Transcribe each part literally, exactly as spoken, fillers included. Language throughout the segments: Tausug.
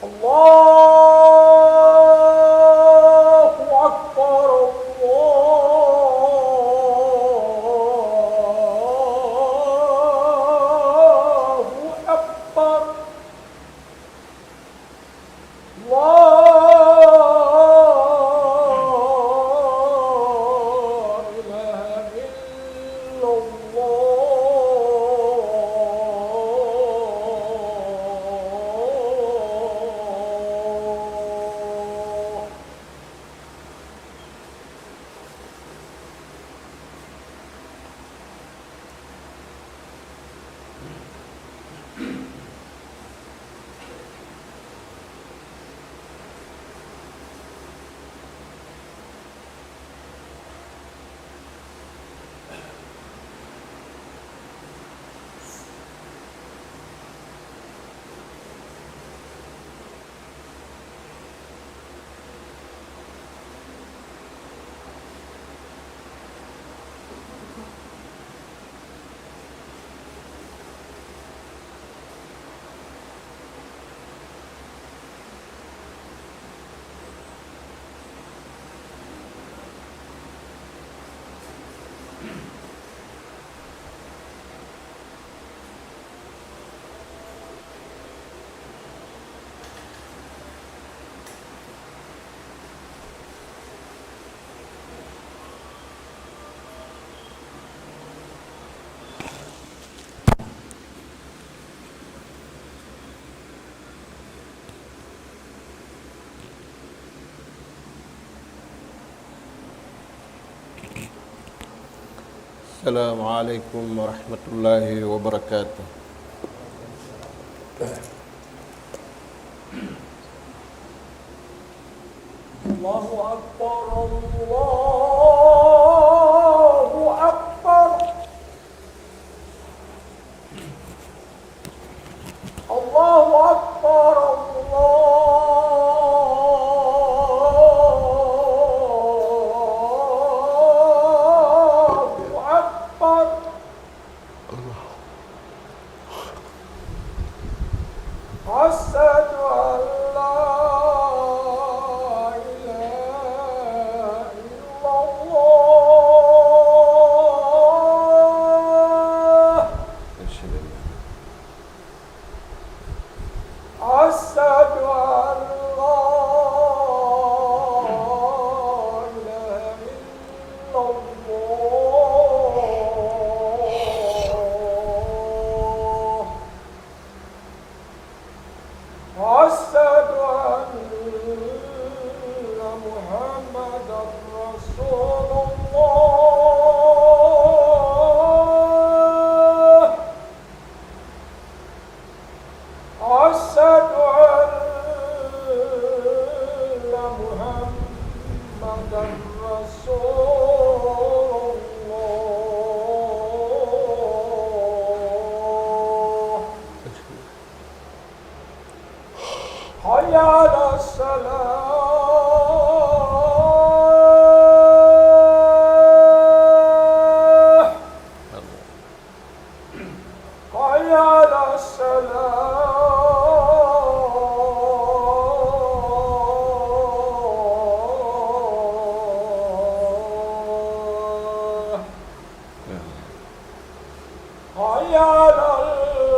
الله أكبر، الله أكبر. لا إله إلا الله. السلام عليكم ورحمة الله وبركاته. الله أكبر، الله أكبر. الله أكبر، الله أكبر. أشهد أن لا إله إلا الله. أشهد أن لا إله إلا الله. أشهد أن محمدا رسول الله. أشهد أن محمدا رسول الله. حي على الصلاة. حي على الصلاة. حي على الفلاح.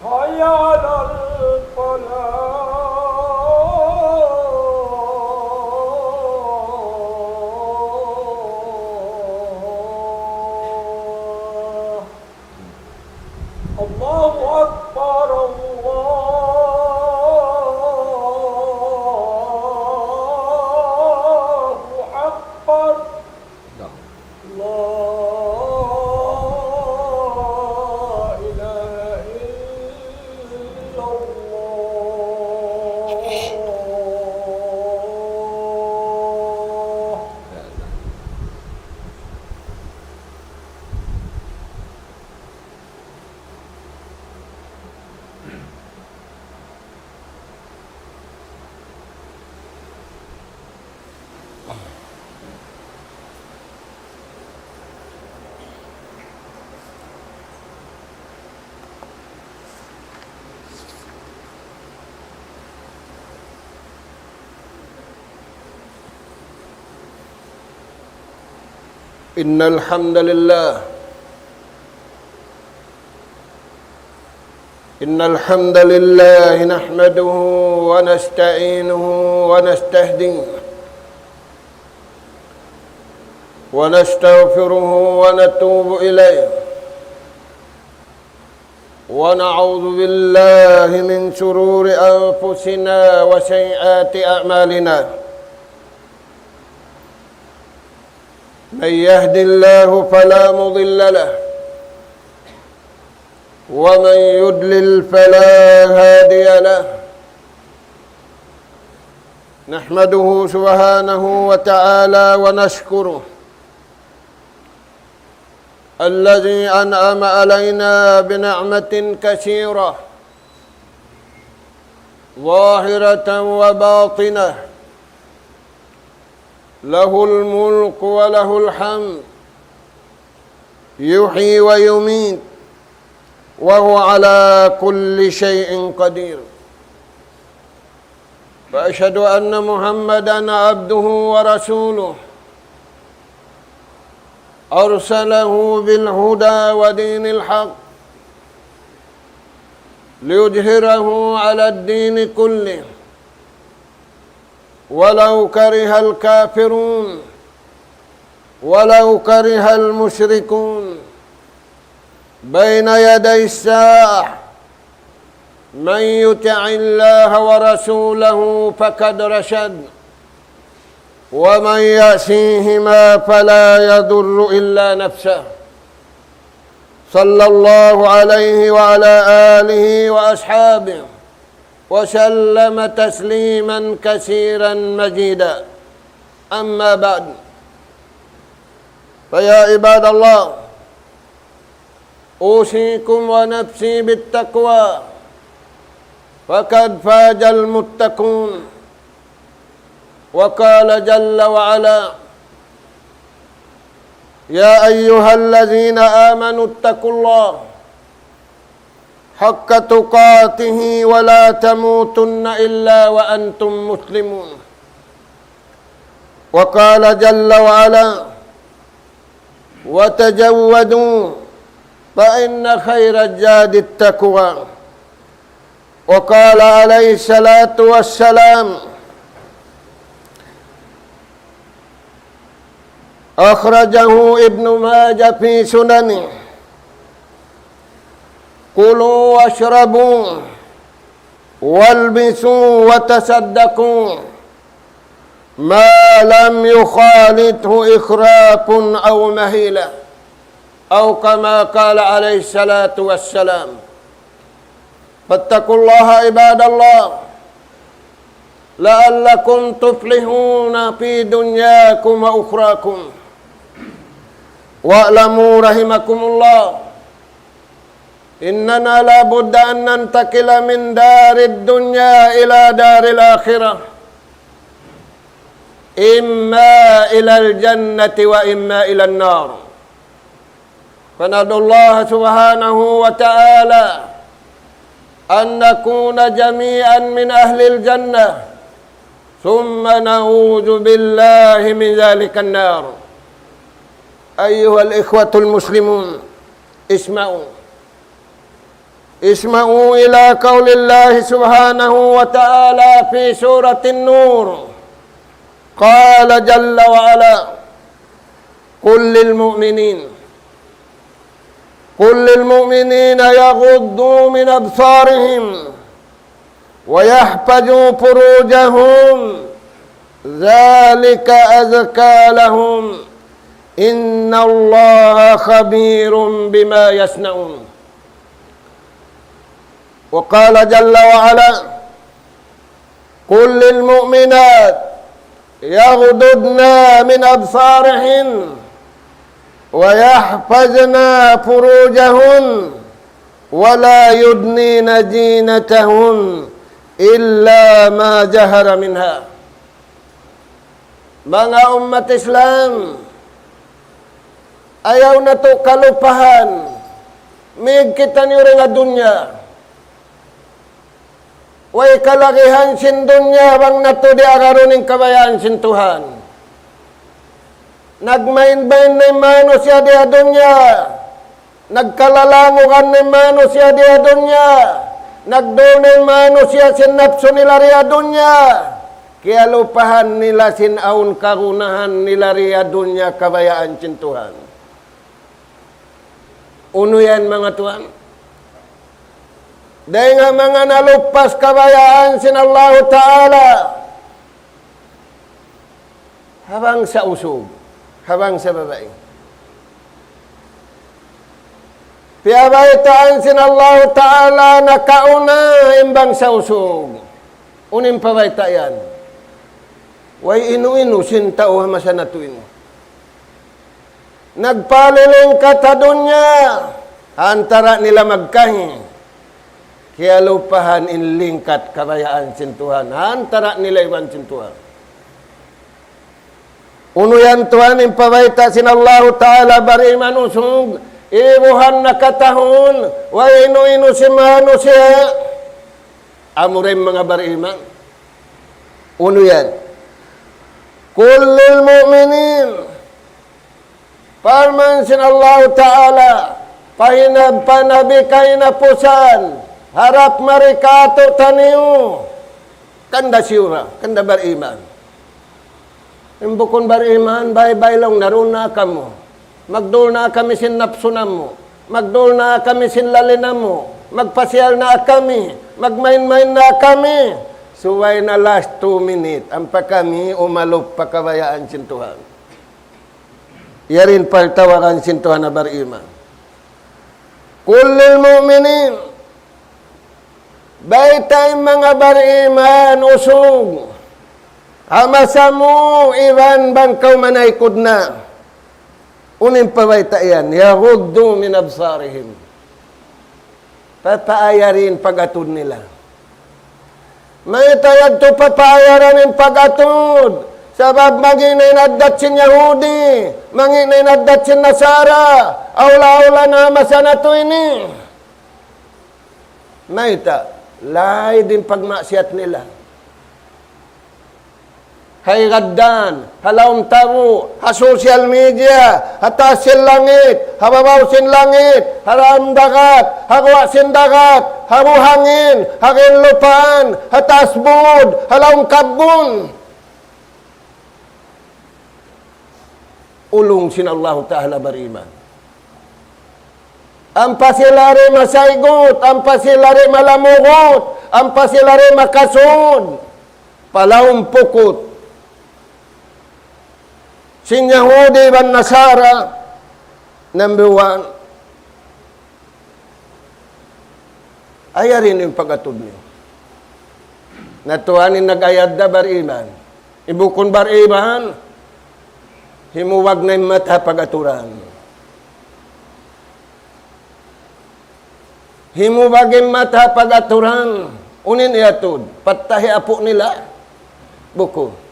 حي على الفلاح. الله أكبر، الله أكبر. نعم. لا إله إلا الله. إن الحمد لله إن الحمد لله نحمده ونستعينه ونستهديه ونستغفره ونتوب إليه، ونعوذ بالله من شرور أنفسنا وسيئات أعمالنا. من يهد الله فلا مضل له، ومن يضلل فلا هادي له. نحمده سبحانه وتعالى ونشكره الذي أنعم علينا بنعمة كثيرة ظاهرة وباطنة، له الملك وله الحمد، يحيي ويميت، وهو على كل شيء قدير. وأشهد أن محمدا عبده ورسوله، أرسله بالهدى ودين الحق ليظهره على الدين كله، ولو كره الكافرون، ولو كره المشركون. بين يدي الساعة، من يطع الله ورسوله فقد رشد، ومن يعصهما فلا يضر إلا نفسه. صلى الله عليه وعلى آله وأصحابه وسلم تسليما كثيرا مزيدا. أما بعد، فيا عباد الله، أوصيكم ونفسي بالتقوى، فقد فاز المتقون. وقال جل وعلا: يا أيها الذين آمنوا اتقوا الله حق تقاته ولا تموتن إلا وأنتم مسلمون. وقال جل وعلا: وتزودوا فإن خير الزاد التقوى. وقال عليه الصلاة والسلام: أخرجه ابن ماجه في سننه: كلوا واشربوا والبسوا وتصدقوا ما لم يخالطه إسراف أو مخيلة، أو كما قال عليه الصلاة والسلام. فاتقوا الله عباد الله، لعلكم تفلحون في دنياكم وأخراكم. واعلموا رحمكم الله، إننا لا بد أن ننتقل من دار الدنيا إلى دار الآخرة، إما إلى الجنة وإما إلى النار. فندعو الله سبحانه وتعالى أن نكون جميعا من أهل الجنة، ثم نعوذ بالله من ذلك النار. أيها الإخوة المسلمون، اسمعوا، اسمعوا إلى قول الله سبحانه وتعالى في سورة النور. قال جل وعلا: قل للمؤمنين، قل للمؤمنين يغضوا من أبصارهم ويحفظوا فروجهم ذلك أزكى لهم إن الله خبير بما يصنعون. وقال جل وعلا: قل للمؤمنات يغضضن من أبصارهن ويحفظن فروجهن ولا يبدين زينتهن إلا ما ظهر منها. Manga ummat Islam, ayaw natu' kalupahan, mig kitaniyu dayn ha dunya. Way kalagihan sin dunya bang natu' di' agarun in kabayaan sin Tuhan. Nagmain-main na in manusiya' di ha dunya. Nagkalalangugan na in manusiya' di ha dunya. Nagdul na in manusiya' sin napsu nila di ha dunya. Kiyalupahan nila sin awn kagunahan nila di ha dunya kabayaan sin Tuhan. Unu yan, manga tuwan? Dayn ha manga nalupas kabayaan sin Allahu Ta'ala. Ha bangsa usug, ha bangsa babai. Piyabaytaan sin Allahu Ta'ala nakauna in bangsa usug. Unu in pabayta' yan? Way inu-inu sin tau ha masa natu' ini. Nagpalilingkat ha dunya, ha antara' nila magkahi. Kiyalupahan in lingkat kabayaan sin Tuhan, ha antara' nila iban sin Tuhan. Unu yan tuwan in pabayta' sin Allahu Ta'ala bariman usug, ibuhan na katahun, way inu-inu sin manusiya'. Amura in manga bariman. Unu yan? قل للمؤمنين. Parman sin Allahu Ta'ala, pahinab pa Nabi kahinapusan, harap mari kātu'niyu, kanda siyu ra, kanda bariman. In bukun bariman, bye-bye laung, narun na kamu. Magdul na kami sin napsu namu'. Magdul na kami sin lali namu'. Magpasiyal na kami. Magmain-main na kami. Subay na last two minute, ampa kami umalup pa kabayaan sin Tuhan. Yari in pagtawagan sin Tuhan ha bariman. قل للمؤمنين. Baytai in manga bariman usug. Ha masa mu iban bang kaw manaykud na. Unu in pabayta' yan? يغضوا من أبصارهم. Papaayarin pag-atud nila. Mayta' yadtu papaayaran in pag-atud? Sabab mangi' na in addat sin Yahudi, mangi' na in addat sin Nasara, awla-awla na masa natu' ini. Mayta', laid in pagmaksiyat nila. Ha higad dan, ha lawm tabu', ha social media, ha taas sin langit, ha babaw sin langit, ha lawm dagat, ha guwa' sin dagat, ha buhangin, ha ginlupaan, ha taas bud, ha lawm kabbun. Ulung sin Allahu Ta'ala bariman. Ampa sila di' masaygut, ampa sila di' malamugut, ampa sila di' makasud pa lawm pukut sin Yahudi iban Nasara. Number one, ayari niyu in pag-atud niyu. Na tuwan in nag-ayad da bariman. In bukun bariman, himubag na in mata pag-aturan. Himubag in mata pag-aturan. Unu in iyatud? Pattahi apu' nila? Bukun.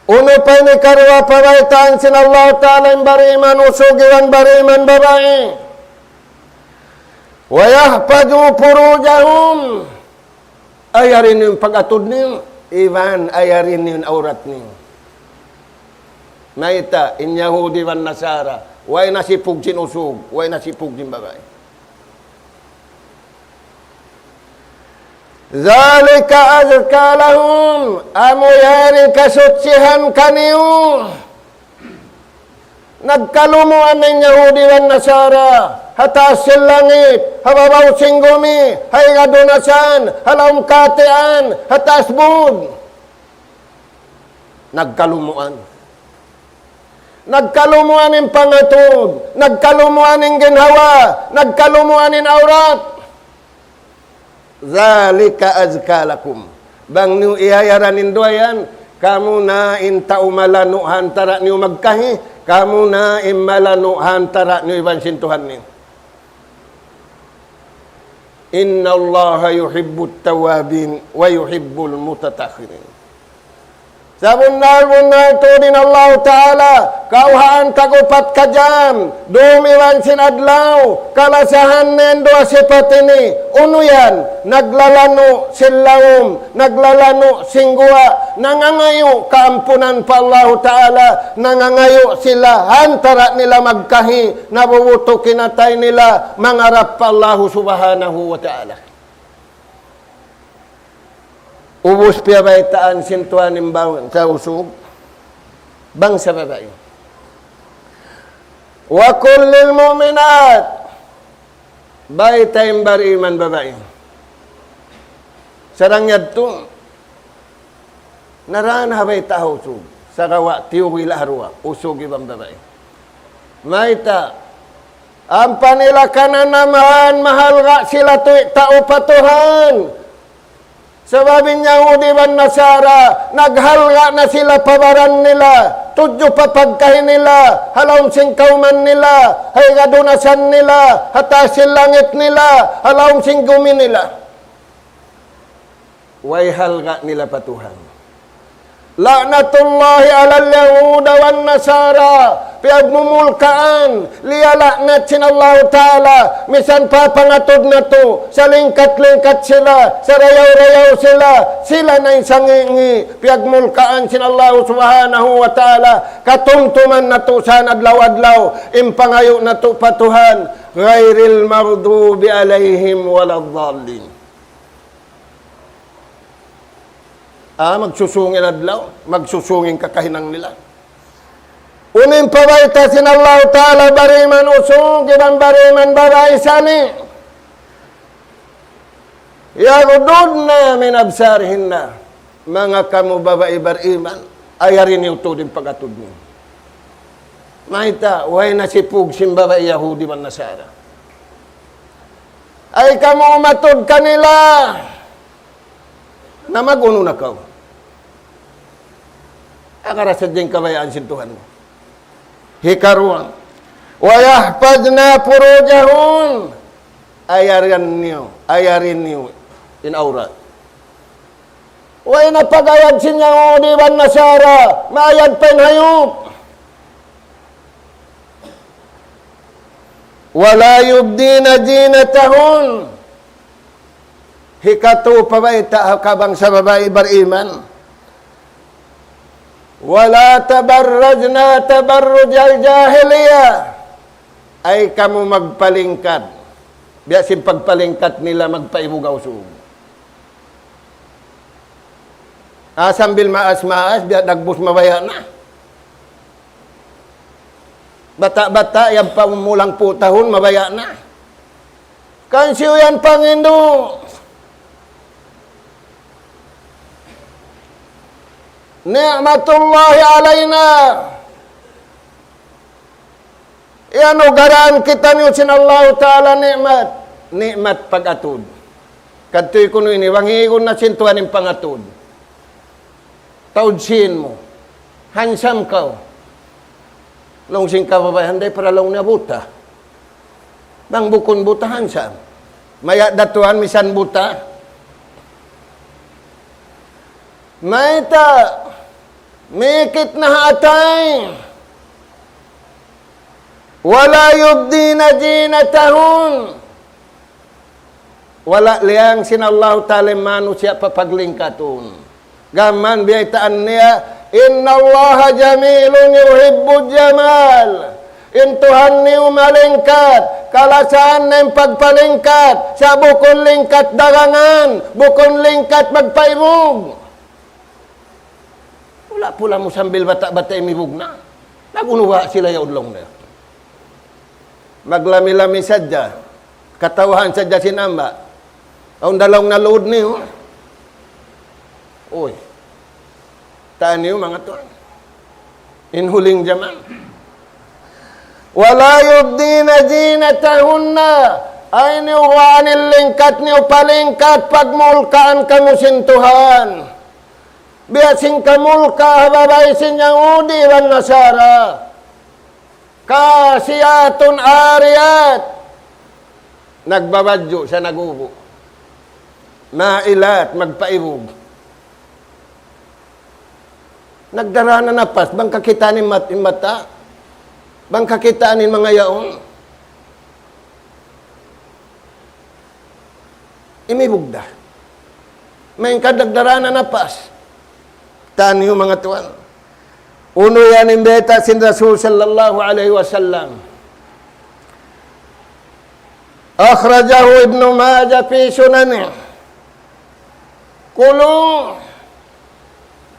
Unu pa in hikaruwa pabaytaan sin Allahu Ta'ala in bariman usug iban bariman babai? ويحفظوا فروجهم. Ayari niyu in pag-atud niyu, iban ayari niyu in awrat niyu. Mayta', in Yahudi iban Nasara, way nasipug sin usug, way nasipug sin babai. ذلك أزكى لهم. Amu yari in kasutsihan kaniyu. Nagkalumuan na in Yahudi iban Nasara, ha taas sin langit, ha babaw sin gumi, ha higad duun asal, ha lawm katian, ha taas bud. Nagkalumuan. Nagkalumuan in pangatud, nagkalumuan in ginhawa, nagkalumuan in awrat. ذلك أزكى لكم. Bang niyu iyayaran in duwa yan, kamu na in tau malanu' ha antara' niyu magkahi, kamu na in malanu' ha antara' niyu iban sin Tuhan niyu. إن الله يحب التوابين ويحب المتطهرين. Sabunnal-bunnal tuud in Allahu Ta'ala, kawhaan tag-upat ka jam, dum iban sin adlaw, kalasahan niya in duwa sipat ini, unu yan, naglalanu' sin lawm, naglalanu' sin guwa', nangangayu' kaampunan pa Allahu Ta'ala, nangangayu' sila ha antara' nila magkahi, nabubutuk in atay nila, mangarap pa Allahu Subhanahu wa Ta'ala. Ubus piyabaytaan sin Tuhan in bangsa usug, bangsa babai. وقل للمؤمنات, bayta' in bariman babai. Sarang yadtu, narana ha bayta' ha usug. Sagawa' tiyuwi' laharuwa, usug iban babai. Mayta', ampa nila kananaman, mahalga' sila tuwi' tau pa Tuhan. Sabab in Yahudi iban Nasara, naghalga' na sila pa baran nila, tudju pa pagkahi nila, ha lawm sin kawman nila, ha higadunasan nila, ha taas sin langit nila, ha lawm sin gumi nila. Way halga' nila pa Tuhan. لعنة الله على اليهود والنصارى. Piyagmumulkaan, liyala'nat sin Allahu Ta'ala, misan pa pangatud natu', salingkat-lingkat sila, sarayaw-rayaw sila, sila na in sangi'-ngi', piyagmulkaan sin Allahu Subhanahu wa Ta'ala, katumtuman natu' sa adlaw-adlaw, in pangayu' natu' pa Tuhan, غير المغضوب عليهم ولا الضالين. Ah, magsusung in adlaw, magsusung in kakahinang nila. Unu in pabayta' sin Allahu Ta'ala bariman usug iban bariman babai sani'. يغضضن من أبصارهن. Manga kamu babai bariman, ayari niyu tuud in pag-atud niyu. Mayta', way nasipug sin babai Yahudi iban Nasara. Ay kamu umatud kanila. Na mag-unu na kaw. Agara sadja in kabayaan sin Tuhan mu. Hikaruwa. ويحفظن فروجهن. Ayaran niyu, ayari niyu in awrat. Way na pag-ayad sin Yahudi iban Nasara, maayad pa in hayup. ولا يبدين زينتهن. Hikatu pabayta' ha kabangsa babai bariman. ولا تبرجن تبرج الجاهلية. Ay kamu magpalingkat. Biya' sin pagpalingkat nila magpaibug ha usug. Ah, sambil maas-maas, biya' dagbus mabaya' na. Bata'-bata', yan pa umulang pu tahun, mabaya' na. Kansiyu yan pangindu'. نعمة الله علينا. Iyanugaraan kitaniyu sin Allahu Ta'ala ni'mat. Ni'mat pag-atud. Kadtuy kunu' ini, bang hiigun na sin Tuhan in pangatud. Taud sīn mu. Handsome kaw. Laung sin kababaihan, dayng para laung niya buta. Bang bukun buta, handsome. Maya' da Tuhan misan buta. Mayta', mikit na ha atay. ولا يبدين زينتهن. Wala' liyang sin Allahu Ta'ala in manusiya' papaglingkatun. Gām biyaytaan niya, إن الله جميل يحب الجمال. In Tuhan niyu malingkat, kalasahan niya in pagpalingkat, sa' bukun lingkat dagangan, bukun lingkat magpaibug. Pula-pula mu sambil bata'-bata' imibug na. Nag-unu ba sila yaun laung niya? Maglami-lami sadja. Katawahan sadja sin amba'. Awn da laung na luud niyu. Uy. Taan niyu manga tuwan. In huling jaman. ولا يبدين زينتهن. Ayaw niyu guwaan in lingkat niyu palingkat pagmulkaan kamu sin Tuhan. Biya' sin kamulka' ha babai sin Yahudi iban Nasara. كاسيات عاريات. Nagbabadju' sa' nagugu'. مائلات, magpaibug. Nagdara na napas, bang kakitaan in mat-, in mata, bang kakitaan in manga yaun. Imibugda. Main ka nagdara na napas. Taniyu manga tuwan. Unu yan in bayta' sin Rasul sallallahu alayhi wasallam. أخرجه ابن ماجه في سننه. كلوا,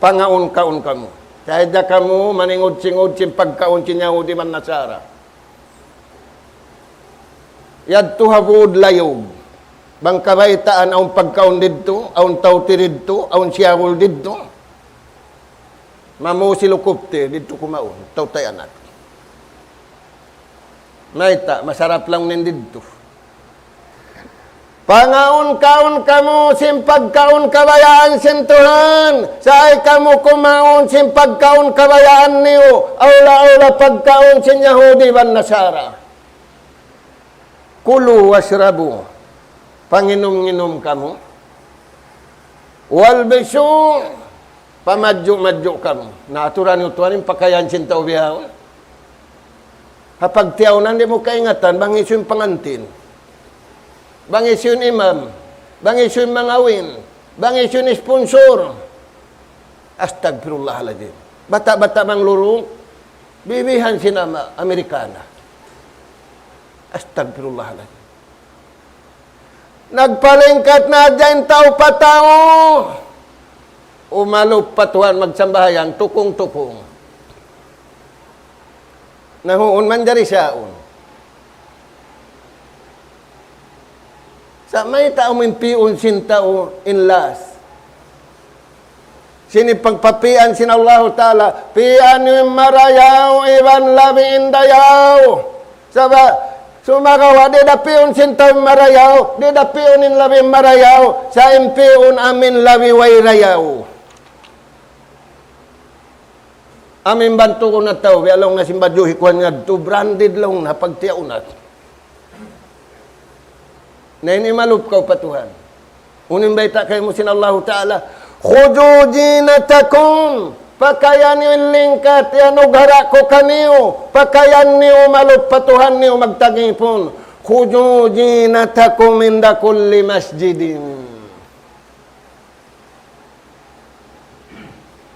pangaun-kaun kamu. Sa' di' kamu maningud-singud sin pagkaun sin Yahudi man Nasara. Yadtu ha Buud Layug. Bang kabaytaan awn pagkaun didtu, awn tawti didtu, awn siyagul didtu. Mamu silukup ti, didtu kumaun, tau tayanat. Mayta', masarap laung niya didtu. Pangaun-kaun kamu sin pagkaun kabayaan sin Tuhan, sa' di' kamu kumaun sin pagkaun kabayaan niyu, awla-awla pagkaun sin Yahudi iban Nasara. كلوا واشربوا. Panginum-nginum kamu. والبسوا. Pamadju'-madju' kamu. Na aturan niyu tuwan in pakayan sin tau bihaun. Ha pagtiyaunan di' mu kaingatan, bang hisiyu in pangantin. Bang hisiyu in imam. Bang hisiyu in mangawin. Bang hisiyu in sponsor. Astagfirullahaladzim. Bata'-bata' manglurung. Bibihan sin ama Amerikana. Astagfirullahaladzim. Nagpalingkat na hadja in tau pa tau. Umalup pa Tuhan magsambahayang, tukung-tukung. Na huun manjari siyaun. Sa' mayta' amu in pi'un sin tau in las. Sin pagpapi'an sin Allahu Ta'ala, pi'an in marayaw iban labi in dayaw. Sabab, sumagawa' di' da pi'un sin tau in marayaw, di' da pi'un in labi in marayaw, sa' in pi'un amu in labi way rayaw. Amu in bantugun na tau, biya' laung na sin badju' hi kuwan ngadtu, branded laung na pagtiyaunat. Na ini malup kaw pa Tuhan. Unu in bayta' kaymu sin Allahu Ta'ala, خذوا زينتكم, pakayan niyu in lingkat, iyanugara' ku kaniyu, pakayan niyu malup pa Tuhan niyu magtagipun. خذوا زينتكم عند كل مسجد.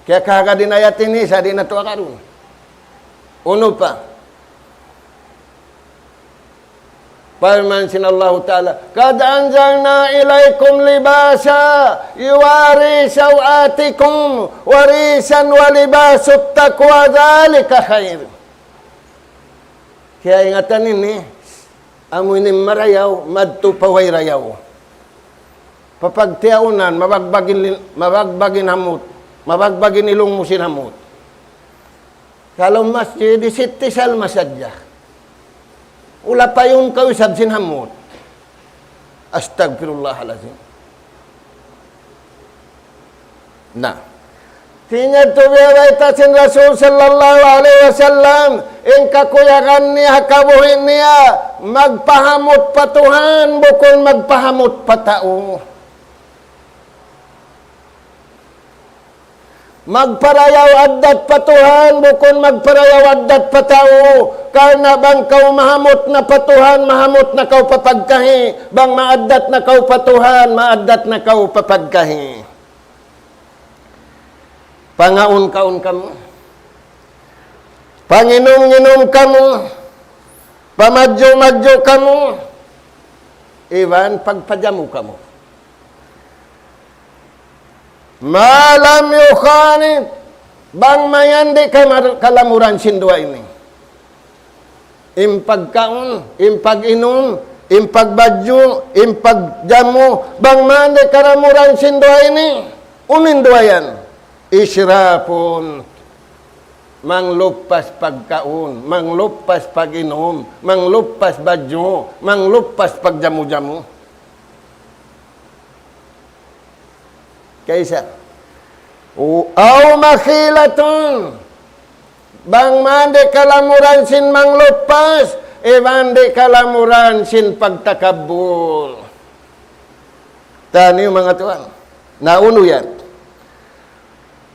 Kiyakahagad in ayat ini, sa' di' natu' akarun. Unu pa? Parman sin Allahu Ta'ala, قد أنزلنا إليكم لباسا يواري سوآتكم وريشا ولباس التقوى ذلك خير. Kiyaingatan ini, amu ini marayaw, madtu pa way rayaw. Papagtiyaunan, mabagbag in lin-, mabagbag in hamut, mabagbag in ilung mu sin hamut. Kalu masjid, di' sitti salma sadja. Ula payun kaw isab sin hamut. Astagfirullahalazim. Na. Hangkan tuud biya' bayta' sin Rasul sallallahu alayhi wasallam, in kakuyagan niya, kabuhi' niya, magpahamut pa Tuhan, bukun magpahamut pa tau. Magparayaw addat pa Tuhan, bukun magparayaw addat pa tau. Karna' bang kaw mahamut na pa Tuhan, mahamut na kaw pa pagkahi. Bang maaddat na kaw pa Tuhan, maaddat na kaw pa pagkahi. Pangaun-kaun kamu. Panginum-nginum kamu. Pamadju'-madju' kamu. Iban pagpajamu kamu. ما لم يخالط, bang mayan di' kamar-, kalamuran sin duwa ini. In pagkaun, in pag-inum, in pagbadju', in pagjamu, bang mayan di' kalamuran sin duwa ini. Unu in duwa yan? إسراف, mangluppas pagkaun, mangluppas pag-inum, mangluppas badju', mangluppas pagjamu-jamu. Kaysa. أو مخيلة. Bang mayan di' kalamuran sin mangluppas, iban di' kalamuran sin pagtakabbur. Taniyu manga tuwan. Na unu yan?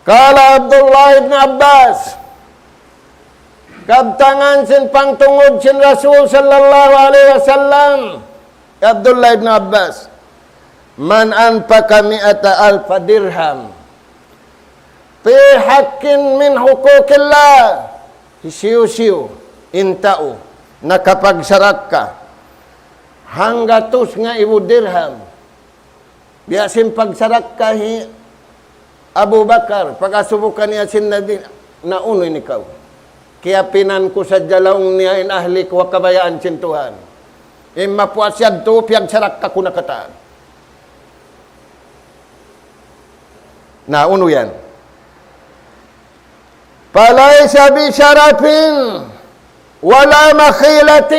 قال عبد الله بن عباس, kabtangan sin pangtungud sin Rasul sallallahu alayhi wasallam, Abdullah ibn Abbas, من أنفق مائة ألف درهم في حق من حقوق الله, hisiyu-siyu in tau nakapagsarakka hanggatus ngaibu dirham, biya' sin pagsarakka hi Abu Bakar, pag-asubu kaniya sin Nabi, "Na unu ini kaw?" "Kiyapinan ku sadja," laung niya, "in ahli ku ha kabayaan sin Tuhan. In mapuas yadtu, piyagsarakka ku na katan." Na unu yan? فليس بشرف ولا مخيلة.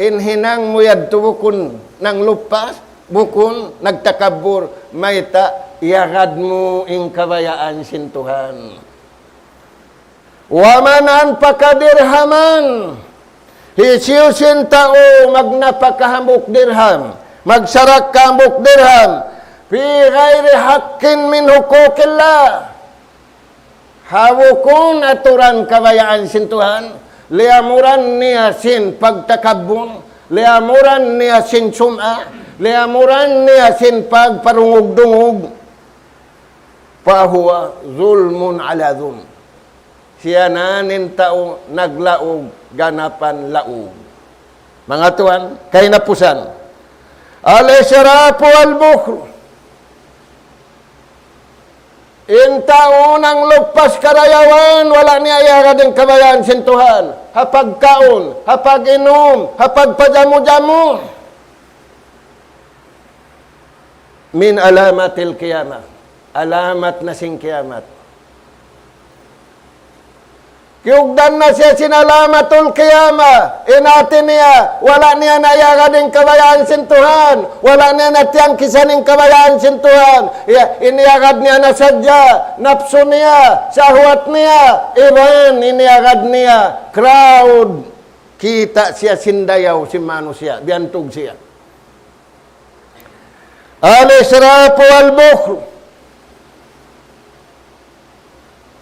In hinang mu yadtu bukun nanglupas, bukun nagtakabbur, mayta' iyagad mu in kabayaan sin Tuhan. ومن أنفق درهما, hisiyu-siyu in tau magnapaka hambuuk dirham, magsarakka hambuuk dirham, في غير حق من حقوق الله, ha bukun aturan kabayaan sin Tuhan, liyamuran niya sin pagtakabbur, liyamuran niya sin sum'a, liyamuran niya sin pagparungug-dungug, فهو ظلم على ظلم. Siya na in tau naglaug ganapan laug. Manga tuwan, kahinapusan. الإسراف والبخل. In tau nanglupas karayawan, wala' niya iyagad in kabayaan sin Tuhan. Ha pagkaun, ha pag-inum, ha pagpajamu-jamu. من علامات القيامة. Alamat na sin kiyamat. Kiyugdan na siya sin alamatul qiyamah. In hati niya, wala' niya na iyagad in kabayaan sin Tuhan. Wala' niya na tiyangkisan in kabayaan sin Tuhan. Ya, in iyagad niya na sadja napsu niya, sahwat niya, iban in iyagad niya crowd. Kita' siya sin dayaw sin manusiya', biyantug siya. الإسراف والبخل.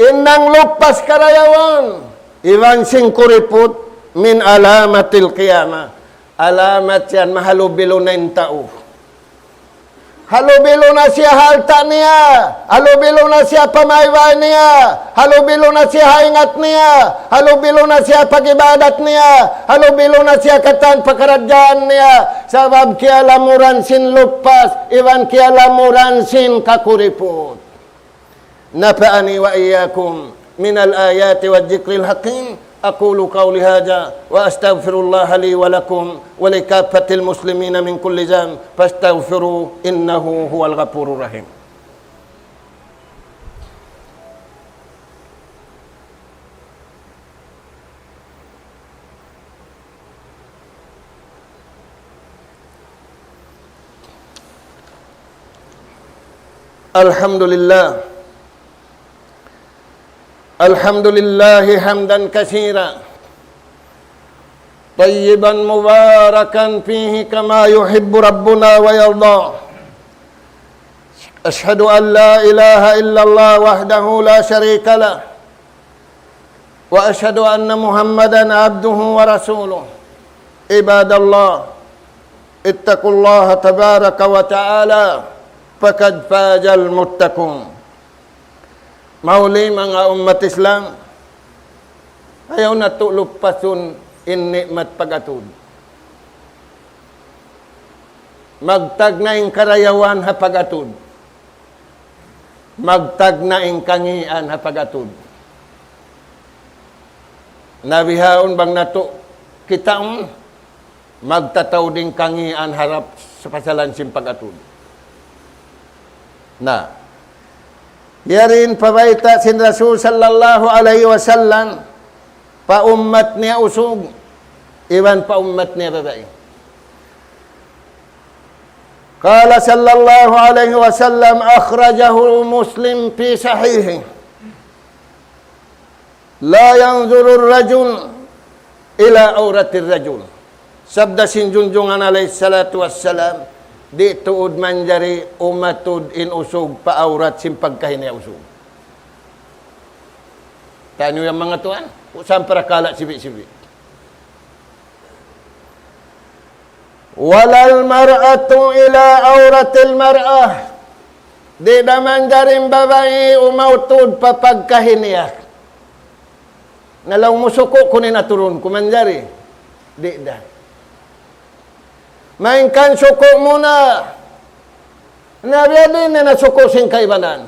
In nanglupas karayawan, iban sin kuriput, من علامات القيامة. Alamat yan, mahalubilu na in tau. Halubilu na siya ha alta' niya, halubilu na siya pamaybay niya, halubilu na siya ha ingat niya, halubilu na siya pag-ibadat niya, halubilu na siya katan pakaradjaan niya. Sabab kiyalamuran sin lupas, iban kiyalamuran sin kakuriput. نفعني وإياكم من الآيات والذكر الحكيم. أقول قولي هذا وأستغفر الله لي ولكم ولكافة المسلمين من كل ذنب فاستغفروه إنه هو الغفور الرحيم. الحمد لله. الحمد لله حمدا كثيرا طيبا مباركا فيه كما يحب ربنا ويرضى. أشهد أن لا إله إلا الله وحده لا شريك له وأشهد أن محمدا عبده ورسوله. عباد الله، اتقوا الله تبارك وتعالى، فقد فاز المتقون. Mahuli manga ummat Islam, ayaw natu' lupasun in ni'mat pag-atud. Magtagna' in karayawan ha pag-atud. Magtagna' in kangīan ha pag-atud. Na bihaun bang natu' kitaun, magtataud in kangīan harap sin pasalan sin pag-atud. Na, yari in pabayta' sin Rasul sallallahu alayhi wasallam pa ummat niya usug, iban pa ummat niya babai. قال صلى الله عليه وسلم، أخرجه مسلم في صحيحه، لا ينظر الرجل إلى عورة الرجل. Sabda sin Junjungan alayhi salatu wassalam, di' tuud manjari umatud in usug pa awrat sin pagkahi niya usug. Taniyu yan manga tuwan, saan parakala' sibi'-sibi'. ولا المرأة إلى عورة المرأة. Di' da manjari in babai umatud pa pagkahi niya. Na laung mu suku' ku in aturun ku, manjari? Di' da. Malayngkan suku' mu na. Na biya' diin na suku' sin kaibanan.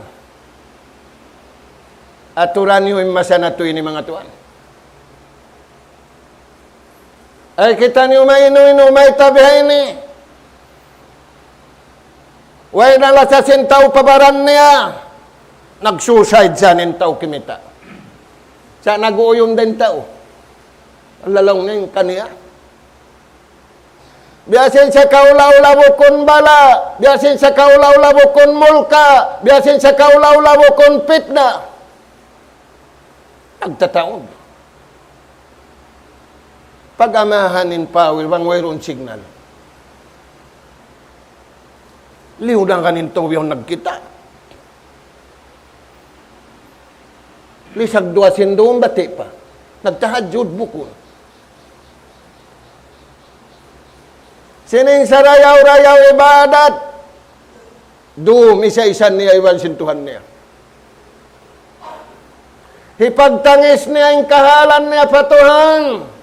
Aturan niyu in masa natu' ini manga tuwan. Ay, kitaniyu mainu-inu, mayta' bihaini. Way na lasa sin tau pa baran niya. Nag-suicide sa in tau kimita'. Sa' nag-uuyum da in tau. Lalaung niya in kaniya. Biya' sin sakaula-ula bukun bala', biya' sin sakaula-ula bukun mulka', biya' sin sakaula-ula bukun pitna. Nagtataud. Pag-amahan in pawil, bang wayruun signal. Liyudangan in tau yaun nagkita'. Lisag duwa sin dum bati' pa. Nagtahajjud bukun. Sin sarayaw-rayaw ibadat. Dum isa-isa niya iban sin Tuhan niya. Hipagtangis niya in kahalan niya pa Tuhan.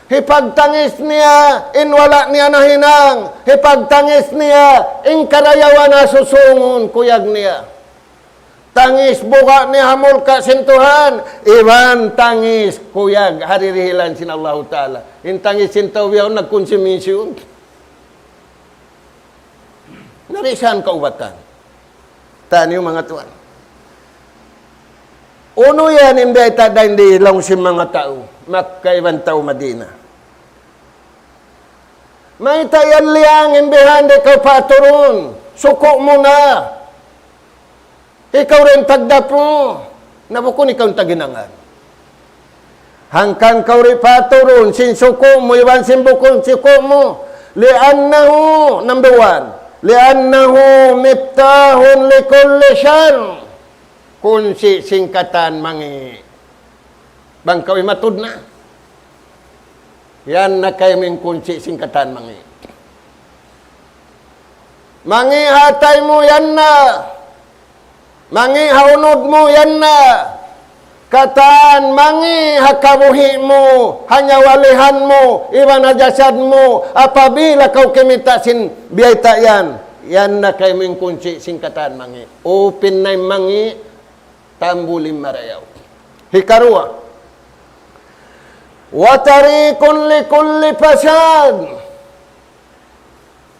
Hipagtangis niya in wala' niya nahinang. Hipagtangis niya in karayawan nasusungun kuyag niya. Tangis buga' niya ha mulka' sin Tuhan, iban tangis kuyag ha dirihilan sin Allahu Ta'ala. In tangis sin tau bihaun nagkonsumisyon. Na di' siya kaubatan. Taniyu manga tuwan. Unu yan in bayta' dayn di laung sin manga tau Makkah iban tau Madinah. Mayta' yan liyang in bihan di' kaw paturun. Suku' mu na. Ikaw da in tagdapu, na bukun ikaw in taghinangan. Hangkan kaw di' paturun sin suku' mu iban sin bukun suku' mu. لأنه, number one, لأنه مفتاح لكل شر. Kunsi' sin katan mangi'. Bang kaw imatud na. Yan na kaymu in kunsi' sin katan mangi'. Mangi' ha atay mu, yan na. Mangi' ha unud mu, yan na. Katan mangi' ha kabuhi' mu, ha nyawalihan mu, iban ha jasad mu, apabila kaw kimita' sin biyayta' yan, yan na kaymu in kunsi' sin katan mangi'. Upin na in mangi', tambul in marayaw. Hikaruwa, وطريق لكل فساد.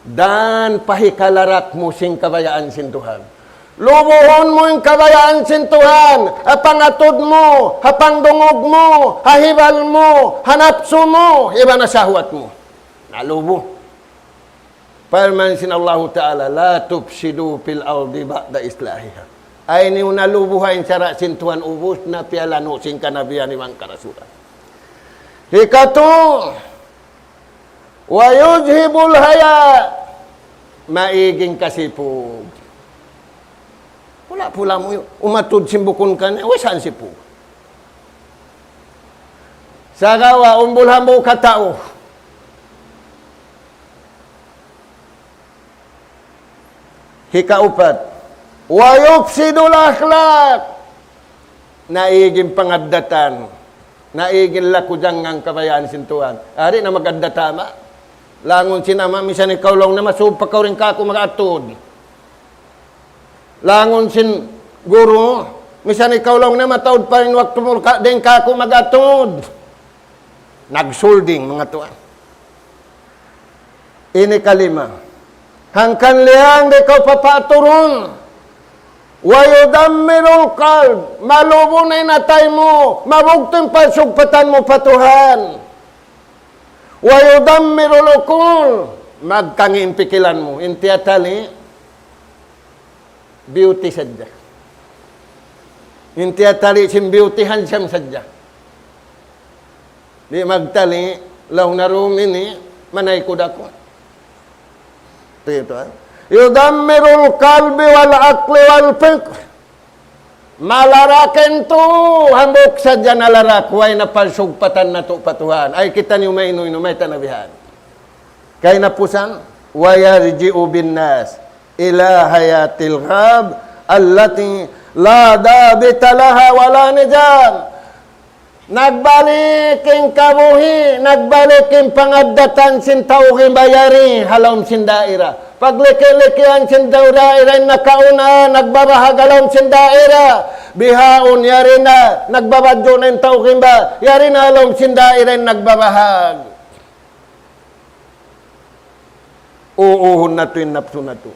Dan pa hikalarak mu sin kabayaan sin Tuhan. Lubuhun mu in kabayaan sin Tuhan, ha pangatud mu, ha pangdungug mu, ha hibal mu, ha napsu mu, iban ha sahwat mu. Nalubu. Parman sin Allahu Ta'ala, لا تفسدوا في الأرض بعد إصلاحها. Ayaw niyu lubuha in sara' sin Tuhan ubus na piyalanu' sin kanabihan iban karasulan. Hikatu, ويذهب الحياء. Maig in kasipug. Pula-pula mu yan. Umatud sin bukun kaniya, way sa' in sipug. Sagawa', umbul hambuuk katau. Hikaupat, ويفسد الأخلاق. Naig in pangaddatan. Naig in laku jangngang kabayaan sin Tuhan. Ari na mag-addat ama'. Langun sin ama', misan ikaw laung niya, masūb pa kaw dayn kāku' mag-atud. Langun sin guru, misan ikaw laung niya, mataud pa in waktu mu ka-, dayn kāku' mag-atud. Nagsulding, manga tuwan. Ini kalima. Hangkan liyang di' kaw papaturun. ويدمر القلب. Malubu na in atay mu. Mabugtu' in pagsugpatan mu pa Tuhan. ويدمر العقول. Magkangi' in pikilan mu. In tiyatali'. Beauty sadja. In tiyatali' sin beauty, handsome sadja. Di' magtali', laung na dum ini, manaykud aku. Ito, ito, ha. يدمر القلب والعقل والفكر. Malarak in tu, hambuuk sadja nalarak, way na pagsugpatan natu' pa Tuhan. Ay, kitaniyu mainu-inu, mayta' na bihan. Kahinapusan, ويرجع بالناس إلى حياة الغاب التي لا ضابط لها ولا نظام. Nagbalik in kabuhi', nagbalik in pangaddatan sin tau gimba yari ha lawm sin daira. Pagliki-likihan sin tau daira in nakauna, nagbabahag ha lawm sin daira. Bihaun yari na, nagbabadju' na in tau gimba, yari na ha lawm sin daira in nagbabahag. Uuhun natu' in napsu natu'.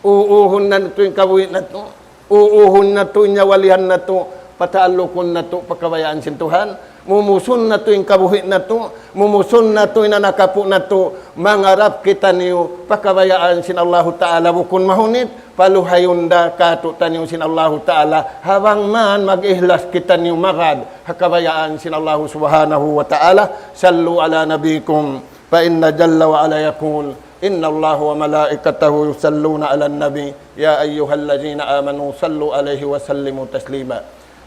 Uuhun natu' in kabuhi' natu'. Uuhun natu' in nyawalihan natu'. Pataallukun natu' pa kabayaan sin Tuhan. Mumusun natu' in kabuhi' natu'. Mumusun natu' in anak apu' natu'. Mangarap kitaniyu pa kabayaan sin Allahu Ta'ala bukun mahunit. Paluhayun da kātu'niyu sin Allahu Ta'ala. Ha bang man mag-ihlas kitaniyu magad ha kabayaan sin Allahu Subhanahu wa Ta'ala. صلوا على نبيكم. فإن جل وعلا يقول: إن الله وملائكته يصلون على النبي، يا أيها الذين آمنوا صلوا عليه وسلموا تسليما.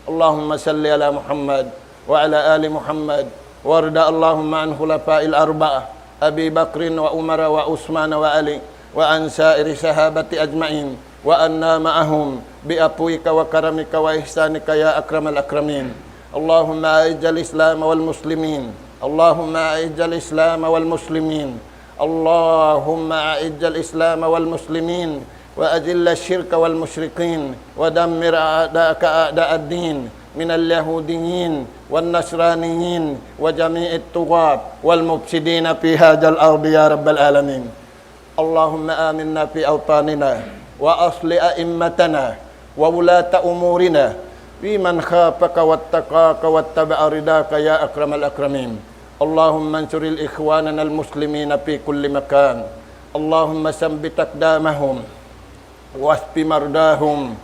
اللهم صل على محمد وعلى آل محمد، وارض اللهم عن خلفاء الأربعة، أبي بكر وعمر وعثمان وعلي، وعن سائر الصحابة أجمعين، وعنا معهم بعفوك وكرمك وإحسانك يا أكرم الأكرمين. اللهم أعز الإسلام والمسلمين. اللهم أعز الإسلام والمسلمين. اللهم أعز الإسلام والمسلمين، وأذل الشرك والمشركين، ودمر أعداءك أعداء الدين من اليهوديين والنصرانيين وجميع الطغاة والمفسدين في هذا الأرض يا رب العالمين. اللهم آمنا في أوطاننا، وأصلح أئمتنا وولاة أمورنا، في من خافك واتقاك واتبع رضاك يا أكرم الأكرمين. اللهم انصر الإخواننا المسلمين في كل مكان. اللهم ثبت أقدامهم، واشف مرضاهم،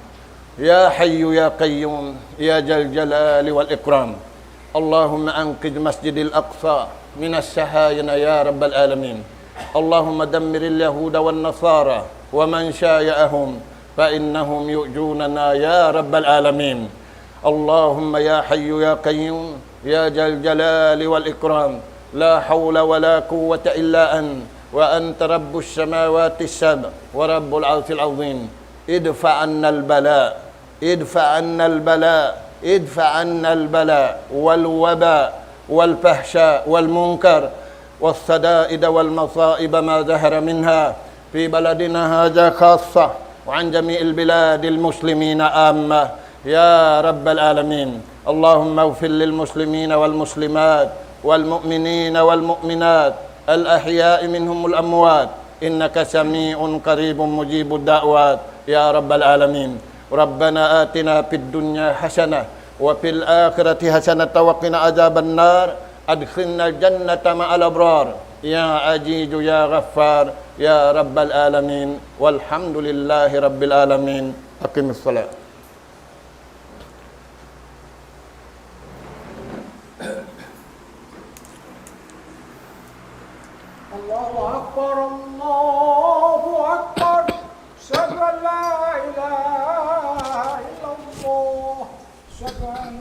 يا حي يا قيوم، يا ذا الجلال والإكرام. اللهم أنقذ مسجد الأقصى من الصهاينة يا رب العالمين. اللهم دمر اليهود والنصارى ومن شايعهم، فإنهم يؤذوننا يا رب العالمين. اللهم يا حي يا قيوم، يا ذا الجلال والإكرام، لا حول ولا قوة إلا أنت، وأنت رب السماوات السبع ورب العرش العظيم. ادفع عنا البلاء، ادفع عنا البلاء، ادفع عنا البلاء والوباء والفحشاء والمنكر والشدائد والمصائب ما ظهر منها في بلدنا هذا خاصة، وعن جميع البلاد المسلمين عامة يا رب العالمين. اللهم اغفر للمسلمين والمسلمات والمؤمنين والمؤمنات الأحياء منهم والأموات، إنك سميع قريب مجيب الدعوات يا رب العالمين. ربنا آتنا في الدنيا حسنة وفي الآخرة حسنة وقنا عذاب النار. أدخلنا الجنة مع الأبرار يا عزيز يا غفار يا رب العالمين. والحمد لله رب العالمين. أقم الصلاة. الله أكبر، الله أكبر. أشهد أن لا إله إلا الله. أشهد أن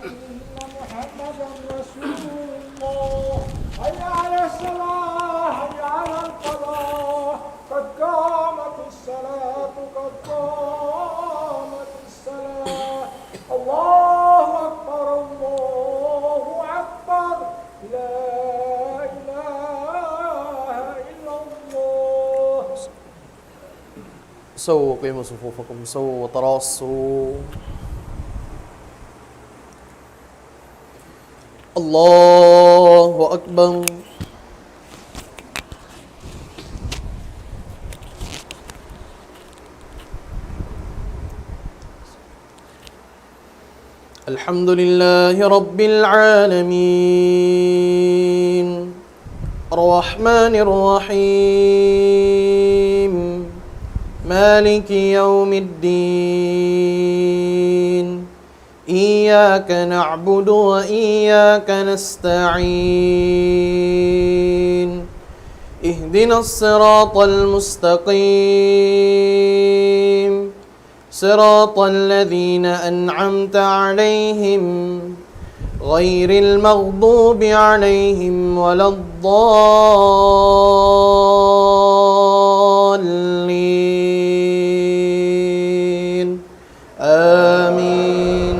محمدا رسول الله. حي على الصلاة، حي على الفلاح. قد قامت الصلاة، قد قامت الصلاة. الله أكبر، الله أكبر. لا إله إلا الله. سووا قيموا صفوفكم، سووا وتراصوا. الله أكبر. الحمد لله رب العالمين. الرحمن الرحيم. مالك يوم الدين. إياك نعبد وإياك نستعين. اهدنا الصراط المستقيم. صراط الذين أنعمت عليهم غير المغضوب عليهم ولا الضالين. آمين.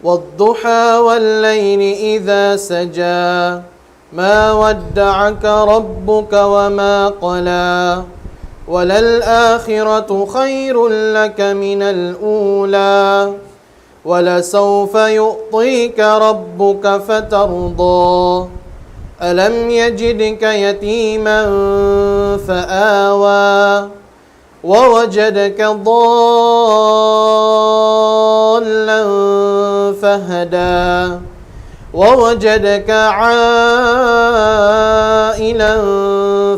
والضحى والليل إذا سجى. ما ودعك ربك وما قلى. وللآخرة خير لك من الأولى. ولسوف يعطيك ربك فترضى. ألم يجدك يتيما فآوى. ووجدك ضالا فهدى. ووجدك عائلا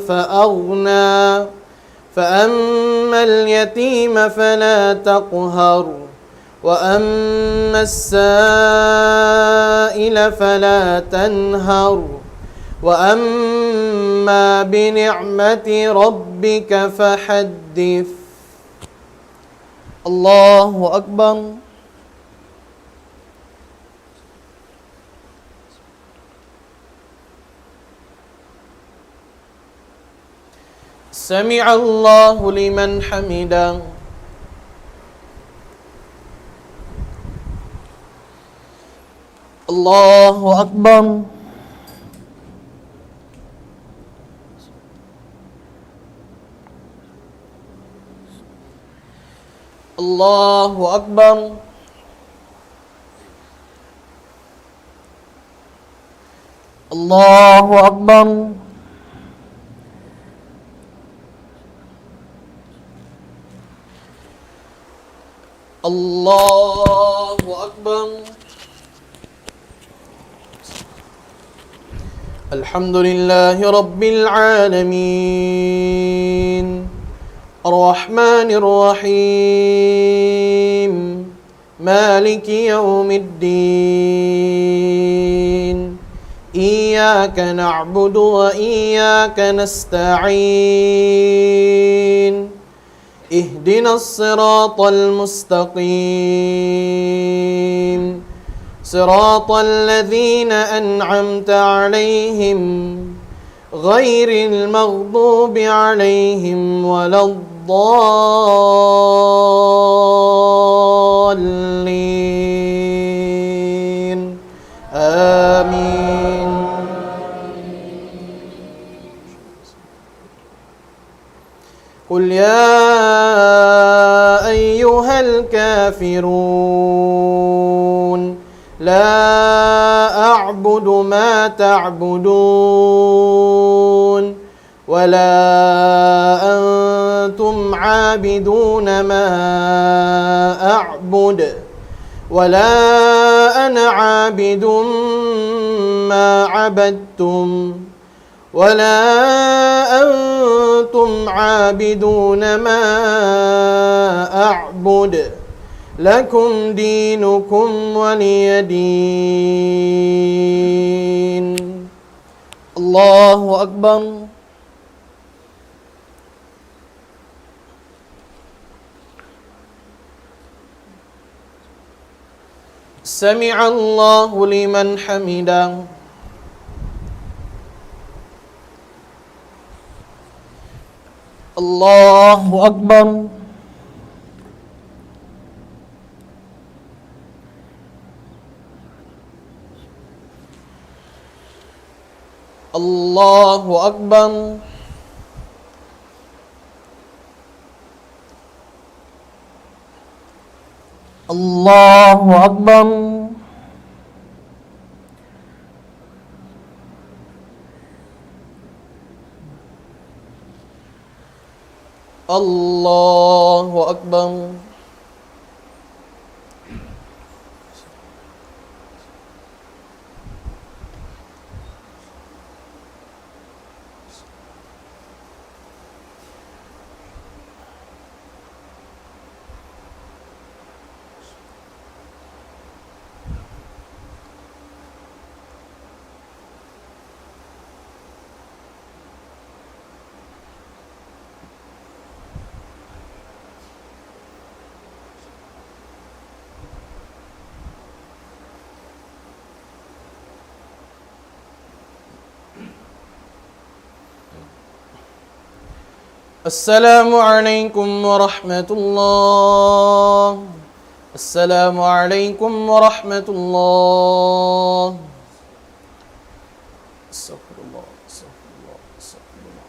فأغنى. فأما اليتيم فلا تقهر. وأما السائل فلا تنهر. وأما بنعمة ربك فحدث. الله أكبر. سمع الله لمن حمده. الله أكبر. الله أكبر. الله أكبر. الله أكبر. الحمد لله رب العالمين. الرحمن الرحيم. مالك يوم الدين. إياك نعبد وإياك نستعين. اهدنا الصراط المستقيم. صراط الذين أنعمت عليهم غير المغضوب عليهم ولا الضالين. آمين. قل يا أيها الكافرون لا أعبد ما تعبدون ولا أنتم عابدون ما أعبد ولا أنا عابد ما عبدتم ولا أنتم عابدون ما أعبد لكم دينكم ولي دين. الله أكبر. سمع الله لمن حمده. الله أكبر. الله أكبر. الله أكبر. الله أكبر. السلام عليكم ورحمة الله. السلام عليكم ورحمة الله. أستغفر الله، أستغفر الله، أستغفر الله.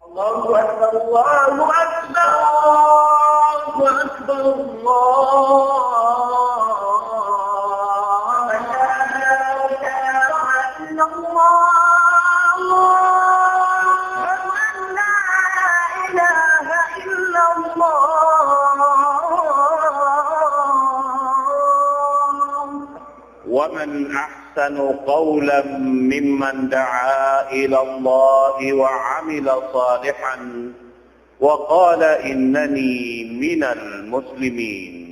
الله أكبر، الله أكبر، الله أكبر، الله. أشهد أن لا إله إلا الله. أشهد أن لا إله إلا الله. ومن أحسن قولا ممن دعا إلى الله وعمل صالحا وقال إنني من المسلمين.